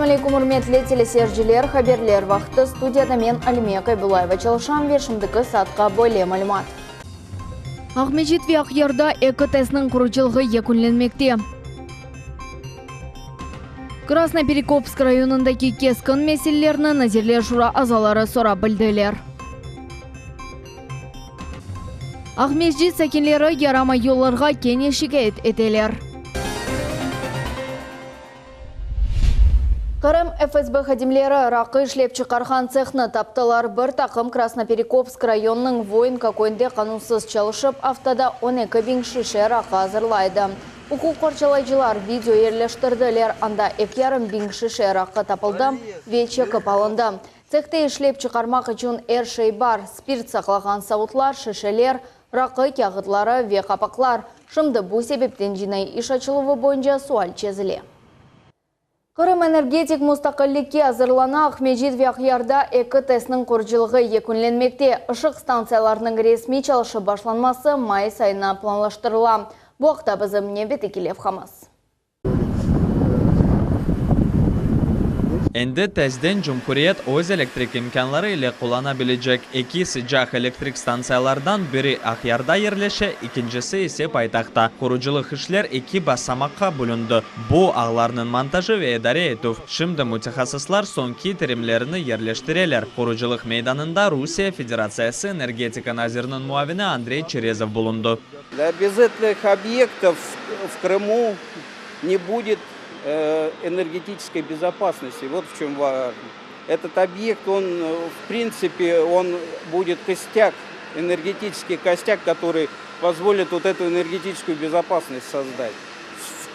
Selâm aleyküm, ürmetli teleseyirciler! Haberler vaqtı. Studiyada men, Alime Kaybulayeva çalışam ve şimdiki saatqa böyle malümat. Aqmescit ve Aqyarda eki TESniñ qurucılığı yekünlenmekte. Krasnoperekopsk rayonındaki keskin meselelerni Nazirler Şura azaları sorap bildiler. Aqmescit sakinleri yaramay yollarğa kene şikâyet eteler. Qırım FSB hadimleri raqı işlep çıqarğan tsehni taptılar. Bir taqım Krasnoperekopsk rayonınıñ Voinka köyünde qanunsız çalışıp, aftada 12 biñ şişe raqı azırlay edi. Uquq qorçalayıcılar video yerleştirdiler, anda eki yarım biñ şişe raqı tapıldı ve çekip alındı. Tsehte işlep çıqarmaq içün er şey bar, spirt saqlağan savutlar, şişeler, raqı kâğıtları ve qapaqlar. Şimdi bu sebepten cinaiy iş açıluvı boyunca sual çezile. Qırım energetik mustaqillikke azırlana, Aqmescit ve Aqyarda eki TESniñ qurucılığı yekünlenmekte. Işıq stantsiyalarınıñ resmiy çalışıp başlanması mayıs ayına planlaştırıla. Bu aqta bizim nevbetteki levhamız. Endi tezden cumhuriyet öz elektrik imkânları ile qullana bilecek eki sıcaq elektrik stantsiyalardan biri Aqyarda yerleşe, ikincisi ise paytahtta. Qurucılıq işler eki basamaqqa bölündi. Bu, ağlarnıñ montajı ve idare etüv. Şimdi mütehassıslar soñki terimlerini yerleştireler. Qurucılıq meydanında Rusiye Federatsiyası energetika naziriniñ muavini Andrey Çerezov bulundı. Без этих объектов в Крыму не будет энергетической безопасности. Вот в чем важно. Этот объект, он, в принципе, он будет костяк, энергетический костяк, который позволит вот эту энергетическую безопасность создать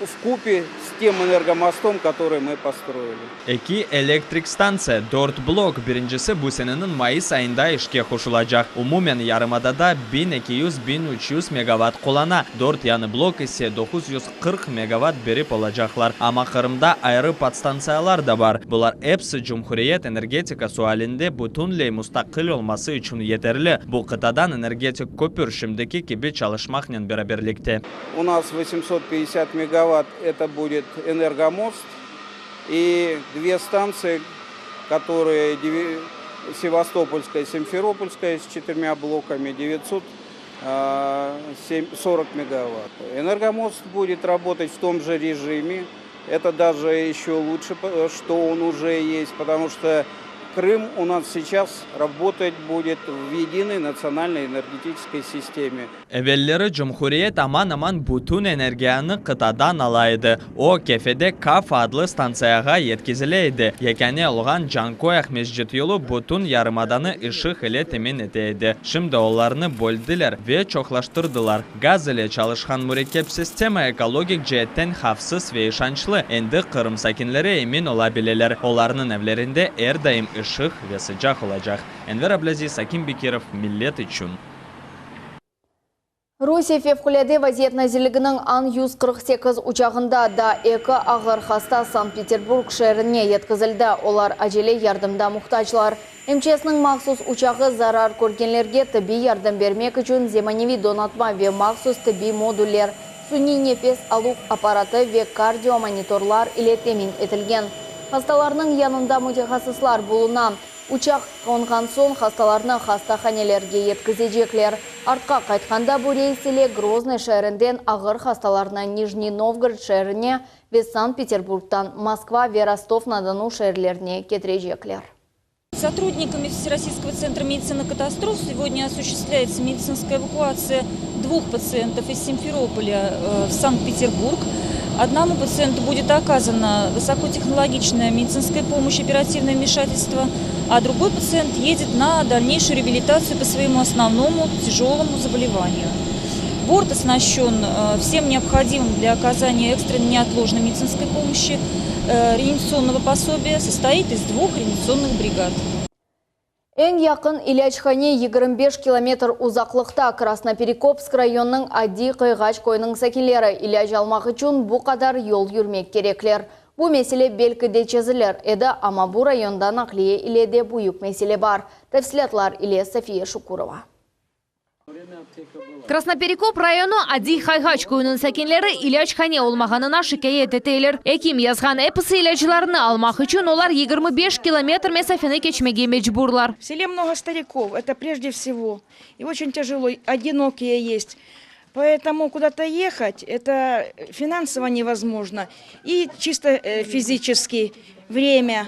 вкупе с тем энергомостом, который мы построили. Eki elektrik stantsiya, dört blok, birincisi bu seneniñ mayıs ayında işke qoşulacaq. Umumen yarımadada 1200-1300 megavat qullana, dört yañı blok ise 940 megavat berip olacaqlar. Amma Qırımda ayrı podstantsiyalar da bar. Bular episi cumhuriyet energetika sualinde bütünley mustaqil olması içün yeterli. Bu qıtadan energetik köpür şimdiki kibi çalışmaqnen beraberlikte. У нас 850 мегаватт это будет энергомост и две станции, которые Севастопольская и Симферопольская с четырьмя блоками 940 мегаватт. Энергомост будет работать в том же режиме. Это даже еще лучше, что он уже есть, потому что Крым у нас сейчас работать будет в единой национальной энергетической системе. Evelleri cumhuriyet aman-aman bütün energiyanı qıtadan ala edi. O, Kefede Kafa adlı stantsiyağa yetkizile edi. Yekâne olğan Canköy-Aqmescit yolu bütün yarımadanı ışıq ile temin ete edi. Şimdi olarnı böldiler ve çoqlaştırdılar. Gaz ile çalışqan mürekkep sistema ekologik ceetten havfsız ve işançlı. Endi Qırım sakinleri emin ola bileler, olarnıñ evlerinde er daim ışıq ve sıcaq olacaq. Enver Ablâziz, Akim Bekirov, Millet içün. Rusiye Fevqulâde vaziyet nazirliginiñ An-148 uçağında da eki ağır hasta Sankt-Peterburg şeerine yetkizildi. Olar acele yardımda muhtaclar. MÇSniñ mahsus uçağı zarar körgenlerge tıbbiy yardım bermek içün zemaneviy donatma ve mahsus tıbbiy moduller, suniy nefes aluv apparatı ve kardiomonitorlar ile temin etilgen. Hastalarnıñ yanında mütehassıslar buluna. Uçaq qonğan soñ hastalarnı hastahanelerge yetkizecekler. Artqa qaytqanda bu reys ile Groznıy şeerinden ağır hastalarnı Nijniy Novgorod şeerine ve Sankt-Peterburgdan Moskva ve Rostov-na-Donu şeerlerine ketirecekler. Сотрудниками Всероссийского центра медицины катастроф сегодня осуществляется медицинская эвакуация двух пациентов из Симферополя в Санкт-Петербург. Одному пациенту будет оказана высокотехнологичная медицинская помощь, оперативное вмешательство, а другой пациент едет на дальнейшую реабилитацию по своему основному тяжелому заболеванию. Борт оснащен всем необходимым для оказания экстренной неотложной медицинской помощи. Реанимационного пособия состоит из двух реанимационных бригад. Eñ yaqın ilâchane 25 kilometr uzaqlıqta Krasnoperekopsk rayonınıñ Adiy Qıyğaç köyüniñ sakinleri ilâc almaq içün bu qadar yol yürmek kerekler. Bu mesele belki de çezilir edi, amma bu rayonda naqliye ile de büyük mesele bar. Tafsilâtlar ile Safiye Şukurova. Krasnoperekop rayonı Adiy Hayğaç köyüniñ sakinleri ilâchane olmağanına şikâyet eteler. Ekim yazğan episi ilâclarnı almaq içün olar 25 kilometr mesafeni keçmege mecburlar. В селе много стариков, это прежде всего. И очень тяжело, одинокие есть. Поэтому куда-то ехать, это финансово невозможно. И чисто э, физически время.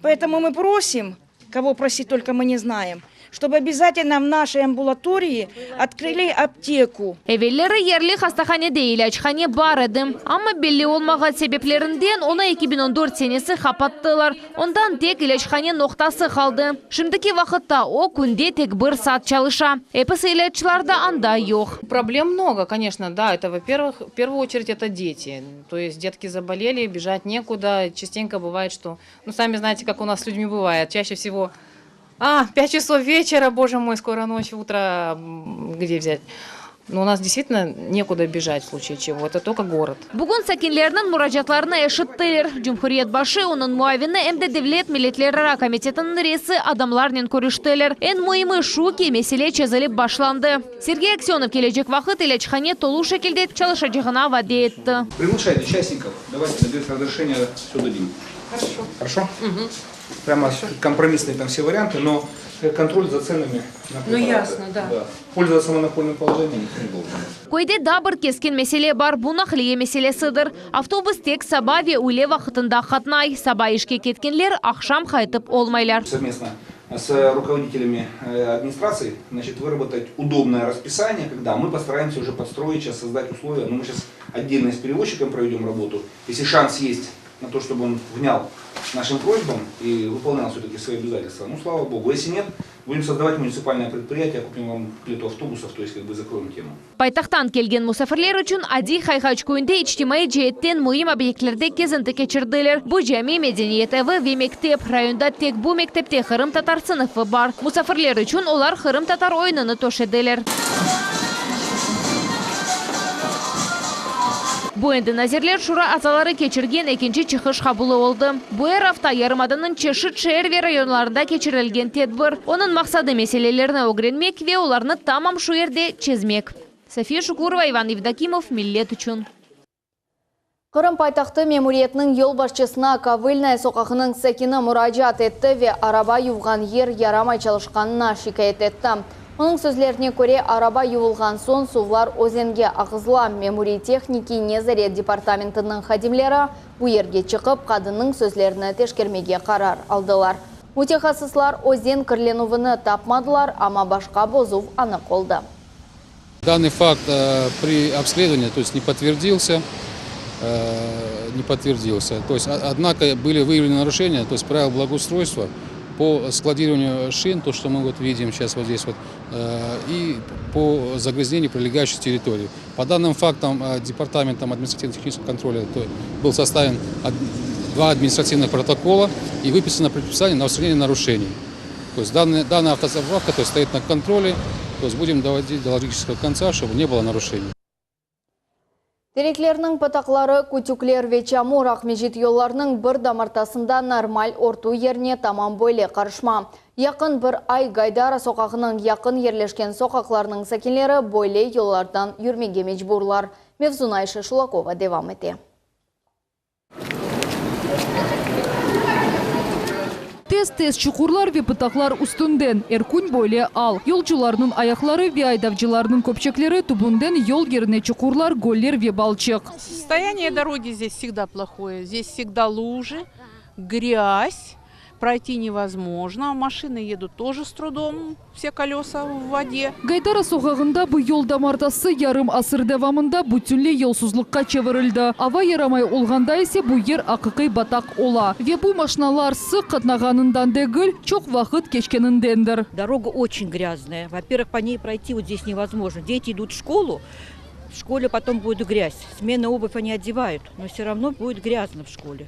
Поэтому мы просим, кого просить только мы не знаем, чтобы обязательно в нашей амбулатории открыли аптеку. Evelleri yerli hastahanede ilâchane bar edi. Amma belli olmağan sebeplerinden onı 2014 senesi qapattılar. Ondan tek ilâchane noqtası qaldı. Şimdiki vaqıtta o künde tek bir saat çalışa. Episi ilâclar da anda yoq. Проблем много, конечно, да. Это, во-первых, в первую очередь это дети. То есть детки заболели, бежать некуда. Частенько бывает, что, ну, сами знаете, как у нас с людьми бывает. Чаще всего, а, 5 часов вечера, боже мой, скоро ночь, утро, м, где взять? Но у нас действительно некуда бежать в случае чего. Это только город. Bugün sakinlerniñ muracaatlarını eşittiler. Cumhuriyet başı, onıñ muavini em de devlet milletlerara komitetiniñ reisi adamlarnen körüştiler. Eñ müimi şu ki, mesele çezilip başlandı. Sergey Aksenov kelecek vaqıt ilâchane tolu şekilde çalışacağına vade etti. Приглашайте участников. Давайте на разрешение все дадим. Хорошо. Хорошо? Прямо компромиссные там все варианты, но э, контроль за ценами на Ну, препараты. ясно, да. Пользоваться монопольным положением никто не должен. Köyde daa bir keskin mesele bar, bu naqliye meselesidir. Avtobus tek saba ve üyle vaqıtında qatnay. Saba işke ketkenler aqşam qaytıp olmaylar. Совместно с руководителями э, администрации значит, выработать удобное расписание, когда мы постараемся уже подстроить, сейчас создать условия. Но мы сейчас отдельно с перевозчиком проведем работу. Если шанс есть на то, чтобы он внял нашим просьбам и выполнял все-таки свои обязательства, ну слава богу. Если нет, будем создавать муниципальное предприятие, купим вам флоту автобусов, то есть как бы закроем тему. Paytahttan kelgen musafirler içün Adiy Hayğaç köyünde içtimaiy ceetten müim obyektlerde kezinti keçirdiler. Bu cami, medeniyet evi ve mektep. Rayonda tek bu mektepte qırımtatar sınıfı bar. Musafirler içün olar qırımtatar oyunını töşediler. Bu endi Nazirler Şura azaları keçirgen ekinci çıqış qabulı oldı. Bu er afta yarımadanıñ çeşit şeer ve rayonlarında keçirilgen tedbir. Onıñ maqsadı meselelerni ögrenmek ve olarnı tamam şu yerde çezmek. София Шукурова, Иван Евдокимов, Millet içün. Qırım paytahtı memuriyetiniñ yolbaşçısına Kovılnaya soqağınıñ sakini muracaat etti ve araba yuvğan yer yaramay çalışqanına şikâyet etti. Onıñ sözlerine köre, araba yuvulğan soñ suvlar özenge aqızıla. Memuriy tehnikiy nezaret departamentiniñ hadimleri bu yerge çıqıp qadınnıñ sözlerini teşkermege qarar aldılar. Mütehassıslar özen kirlenüvini tapmadılar, amma başqa bozuv anıq oldı. Данный факт э, при обследовании то есть, не подтвердился, э, не подтвердился. То есть, однако были выявлены нарушения, то есть правил благоустройства по складированию шин, то, что мы вот видим сейчас вот здесь вот, э, и по загрязнению прилегающей территории. По данным фактам Департаментом административно-технического контроля то был составлен два административных протокола и выписано предписание на устранение нарушений. То есть данная, данная автозаправка то есть, стоит на контроле, то есть будем доводить до логического конца, чтобы не было нарушений. Tereklerniñ pıtaqları, kütükler ve çamur Aqmescit yollarınıñ bir damartasında normal örtü yerine tamam böyle qarışma. Yaqın bir ay Gaydara soqağınıñ yaqın yerleşken soqaqlarınıñ sakinleri böyle yollardan yürmege mecburlar. Mevzunı Ayşe Şulakova devam ete. Tez-tez çuqurlar ve pıtaqlar üstünden er kün böyle al. Yolcularnıñ ayaqları ve aydavcılarnıñ köpçekleri tübünden yol yerine çuqurlar, göller ve balçıq. Состояние дороги здесь всегда плохое. Здесь всегда лужи, грязь. Пройти невозможно. Машины едут тоже с трудом, все колеса в воде. Gaydara soqağında bu yol damartası yarım asır devamında bütünley yolsuzlıqqa çevirildi. Ava yaramay olğanda ise bu yer aqiqiy bataq ola. Ve bu maşinalar sıq qatnağanından degil, çoq vaqıt keçkenindendir. Дорога очень грязная. Во-первых, по ней пройти вот здесь невозможно. Дети идут в школу, в школе потом будет грязь. Сменную обувь они одевают, но все равно будет грязно в школе.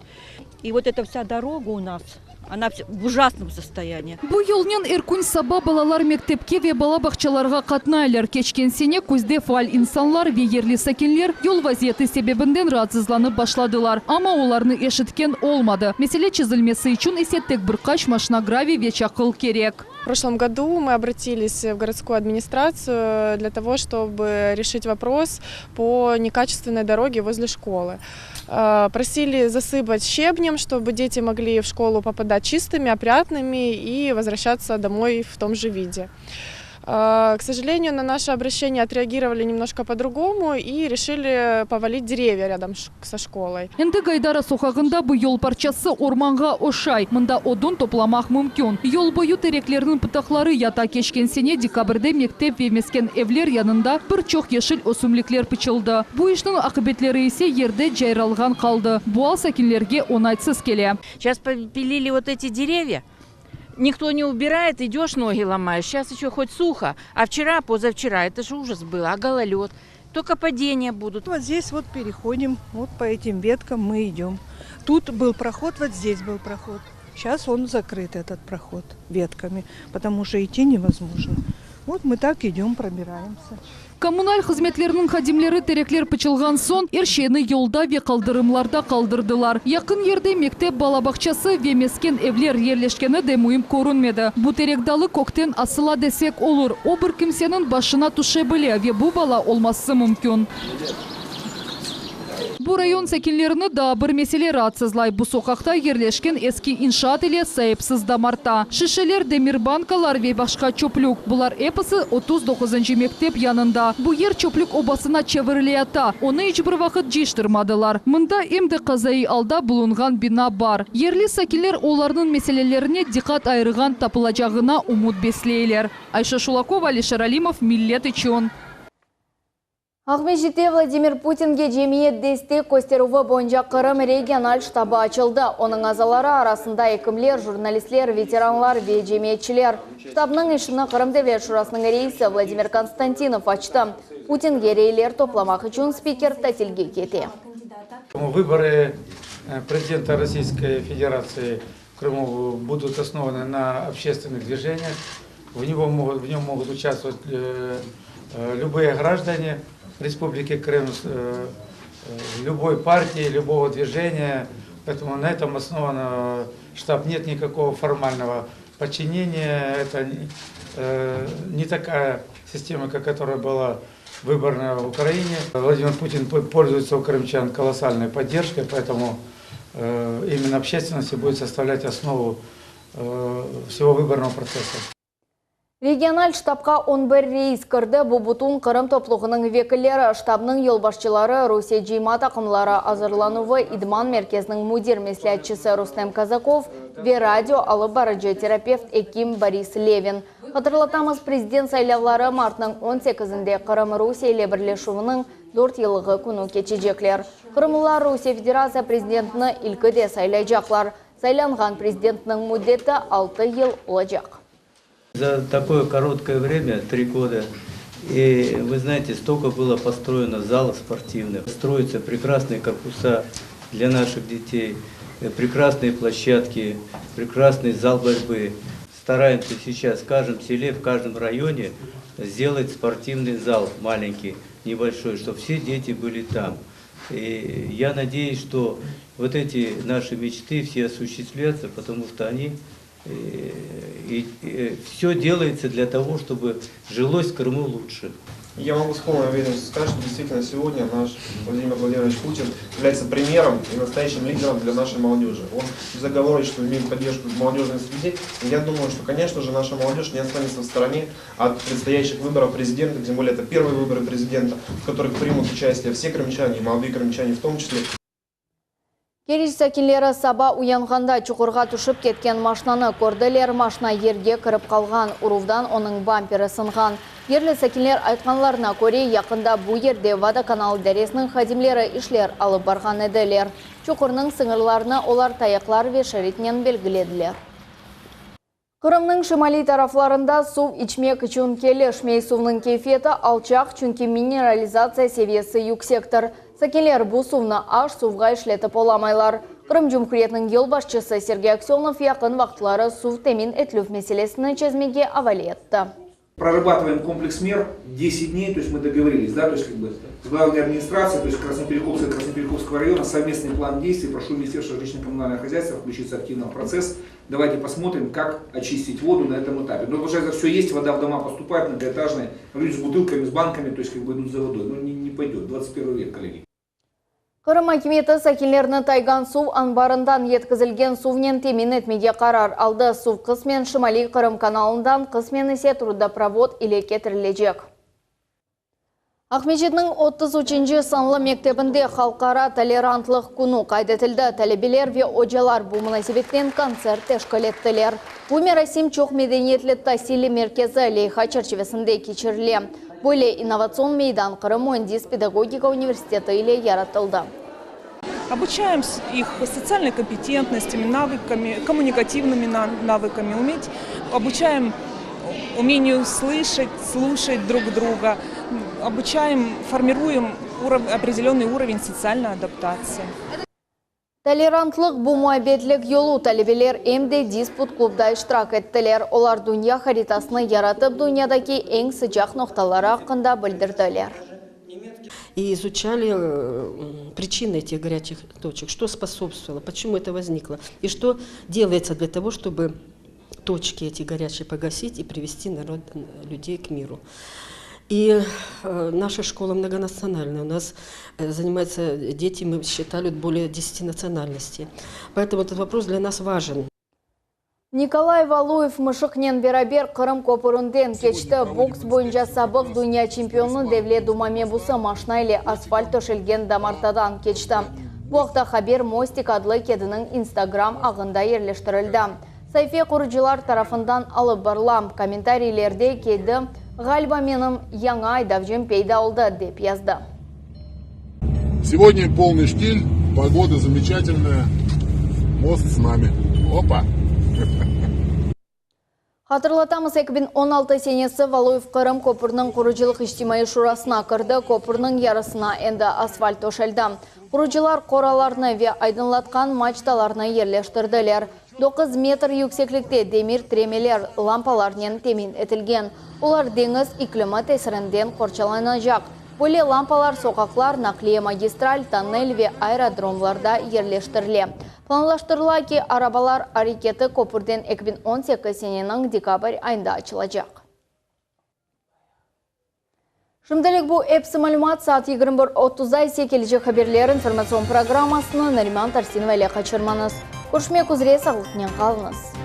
И вот эта вся дорога у нас, она в ужасном состоянии. Bu yolnen er kün saba balalar mektepke ve bala bağçalarğa qatnaylar. Keçken sene küzde faal insanlar ve yerli sakinler yol vaziyeti sebebinden raatsızlanıp başladılar. Amma olarnı eşitken olmadı. Mesele çezilmesi içün ise tek bir qaç maşina graviy ve çaqıl kerek. прошлом году мы обратились в городскую администрацию для того, чтобы решить вопрос по некачественной дороге возле школы. Просили засыпать щебнем, чтобы дети могли в школу попадать чистыми, опрятными и возвращаться домой в том же виде. К сожалению, на наше обращение отреагировали немножко по-другому и решили повалить деревья рядом со школой. Endi Gaydara soqağında bu yol parçası ormanğa oşay. Mında odun toplamaq mümkün. Yol boyu tereklerniñ pıtaqları yata. Keçken sene dekabrde mektep ve mesken evler yanında bir çoq yeşil ösümlikler pıçıldı. Bu işniñ aqibetleri ise yerde cayralğan qaldı. Bu al sakinlerge oñaytsız kele. Сейчас попилили вот эти деревья, никто не убирает, идешь, ноги ломаешь. Сейчас еще хоть сухо, а вчера, позавчера, это же ужас был, а гололед. Только падения будут. Вот здесь вот переходим, вот по этим веткам мы идем. Тут был проход, вот здесь был проход. Сейчас он закрыт, этот проход, ветками, потому что идти невозможно. Вот мы так идем, пробираемся. Kommunal hızmetleriniñ hadimleri terekler pıçılğan soñ er şeyni yolda ve qaldırımlarda qaldırdılar. Yaqın yerde mektep, bala bağçası ve mesken evler yerleşkeni de müim körünmedi. Bu terek dalı kökten asıla desek olur. O bir kimseniñ başına tüşe bile ve bu bala olması mümkün. Bu rayon sakinlerini daa bir mesele raatsızlay. Bu soqaqta yerleşken eski inşaat ile saipsiz damarta. Şişeler, demir bankalar ve başqa çöplük. Bular episi 39-ncı mektep yanında. Bu yer çöplük obasına çevirileyata. Onı iç bir vaqıt cıyıştırmadılar. Mında em de qazaiy alda bulunğan bina bar. Yerli sakinler olarnıñ meselelerine diqqat ayırğan tapılacağına ümüt besleyler. Ayşe Şulakova, Alişer Alimov, Millet içün. Aqmescitte Vladimir Putinge cemiyet destek kösterüvi boyunca Qırım regional ştabı açıldı. Onıñ azaları arasında ekimler, jurnalistler, veteranlar ve cemiyetçiler. Ştabnıñ işini Qırım Devlet Şurasınıñ reisi Vladimir Konstantinov açtı. Putinge reyler toplamaq içün spiker tatilge kete. Выборы президента Российской Федерации в Крыму будут основаны на общественных движениях. В, него могут, в нем могут участвовать любые граждане Республики Крым, любой партии, любого движения. Поэтому на этом основан штаб. Нет никакого формального подчинения. Это не такая система, как которая была выборная в Украине. Владимир Путин пользуется у крымчан колоссальной поддержкой, поэтому именно общественность будет составлять основу всего выборного процесса. Regional ştabqa 11 reis kirdi. Bu bütün Qırım toplulığınıñ vekilleri, ştabnıñ yolbaşçıları, Rusiye cıyma taqımları azırlanuvı idman merkeziniñ müdir mesleatçısı Rustem Kazakov ve radio alıp barıcı terapevt ekim Boris Levin. Hatırlatamız, prezident saylavları martnıñ 18-nde Qırım Rusiye ile birleşüviniñ 4 yıllığı künü keçecekler. Qırımlılar Rusiye Federatsiya prezidentini ilkide saylaycaqlar. Saylanğan prezidentniñ müddeti 6 yıl olacaq. За такое короткое время, 3 года, и вы знаете, столько было построено залов спортивных, строятся прекрасные корпуса для наших детей, прекрасные площадки, прекрасный зал борьбы. Стараемся сейчас в каждом селе, в каждом районе сделать спортивный зал маленький, небольшой, чтобы все дети были там. И я надеюсь, что вот эти наши мечты все осуществятся, потому что они и, и все делается для того, чтобы жилось в Крыму лучше. Я могу с полной уверенностью сказать, что действительно сегодня наш Владимир Владимирович Путин является примером и настоящим лидером для нашей молодежи. Он безоговорочно имеет поддержку в молодежной среде. И я думаю, что, конечно же, наша молодежь не останется в стороне от предстоящих выборов президента, тем более это первые выборы президента, в которых примут участие все крымчане, и молодые крымчане в том числе. Keriç sakinleri saba uyanğanda çuqurğa tüşip ketken maşnanı kördiler, maşna yerge kirip qalğan, uruvdan onıñ bamperi sınğan. Yerli sakinler aytqanlarına köre, yaqında bu yerde vodokanal idaresiniñ hadimleri işler alıp barğan ediler. Çuqurnıñ sıñırlarını olar tayaqlar ve şeritnen belgilediler. Qırımnıñ şimaliy taraflarında suv içmek içün kelişmey. Suvnıñ keyfiyeti alçaq, çünki mineralizatsiya seviyesi yüksektir. Sakinler bu suvnı aş suvğa işletip olamaylar. Qırım Cumhuriyetiniñ yolbaşçısı Sergey Aksönov yaqın vaqıtları suv temin etilüv meselesini çezmege avale etti. Прорабатываем комплекс мер 10 дней, то есть мы договорились, да, то есть как бы с главной администрацией, то есть Красноперекопска и Красноперекопского района совместный план действий. Прошу Министерство жилищно-коммунального хозяйства включиться активно в процесс. Давайте посмотрим, как очистить воду на этом этапе. Ну, получается, все есть, вода в дома поступает, многоэтажные, люди с бутылками, с банками, то есть как бы идут за водой. Ну, не, не пойдет, 21 век, коллеги. Qırım akimiyeti sakinlerini Taygan suv anbarından yetkizilgen suvnen temin etmege qarar aldı. Suv qısmen Şimaliy Qırım kanalından, qısmen ise truboprovod ile ketirilecek. Aqmescitniñ 33-nci sanlı mektebinde Halqara tolerantlıq künü qayd etildi. Talebeler ve ocalar bu munasebetnen kontsert teşkil ettiler. Bu merasim Çoq medeniyetli tasil merkezi leyha çerçivesinde keçirile. Böyle innovatsion meydan Qırım müendis-pedagogika universiteti ile yaratıldı. Обучаем их социальной компетентности, навыками, коммуникативными навыками, уметь, обучаем умению слышать, слушать друг друга, обучаем, формируем уров, определенный уровень социальной адаптации. Tolerantlıq bu muabbetlik yolu talebeler em de disput klubda iştirak ettiler. Olar dünya haritasını yaratıp, dünyadaki eñ sıcaq noqtaları aqqında bildirdiler. И изучали э, причины этих горячих точек, что способствовало, почему это возникло, и что делается для того, чтобы точки эти горячие погасить и привести народ, людей к миру. И э, наша школа многонациональная. У нас э, занимаются дети, мы считали, более 10 национальностей. Поэтому этот вопрос для нас важен. Nikolay Valuyev mışıqnen beraber Qırım köpürinden keçti. Boks boyunca sabıq dünya çempionı Devlet Duma mebusı maşna ile asfalt töşelgen damartadan keçti. Bu aqta haber Mostik adlı kediniñ Instagram ağında yerleştirildi. Saife qurucılar tarafından alıp barıla. Kommentariylerde kedi, ğaliba menim yañı aydavcım peyda oldı, dep yazdı. Сегодня полный штиль, погода замечательная, мост с нами. Опа! Hatırlatamız, 2016 senesi Valuyev Qırım köpüriniñ qurucılıq içtimaiy şurasına kirdi. Köpürniñ yarısına endi asfalt töşeldi. Qurucılar qoralarnı ve aydınlatqan maçtalarnı yerleştirdiler. 9 metr yükseklikte demir tiremeler lampalarnen temin etilgen. Olar deñiz iklimi tesirinden qorçalanacaq. Böyle lampalar soqaqlar, naqliye magistral, tonnel ve aerodromlarda yerleştirile. Planlaştırıla ki, arabalar areketi köpürden 2018 seneniñ dekabr ayında açılacaq. Şimdilik bu episi malümat saat 21.30-da ise kelecek haberler informatsion programmasını Nariman Tarsinova ile qaçırmañız. Körüşmek üzre sağlıqnen qalıñız.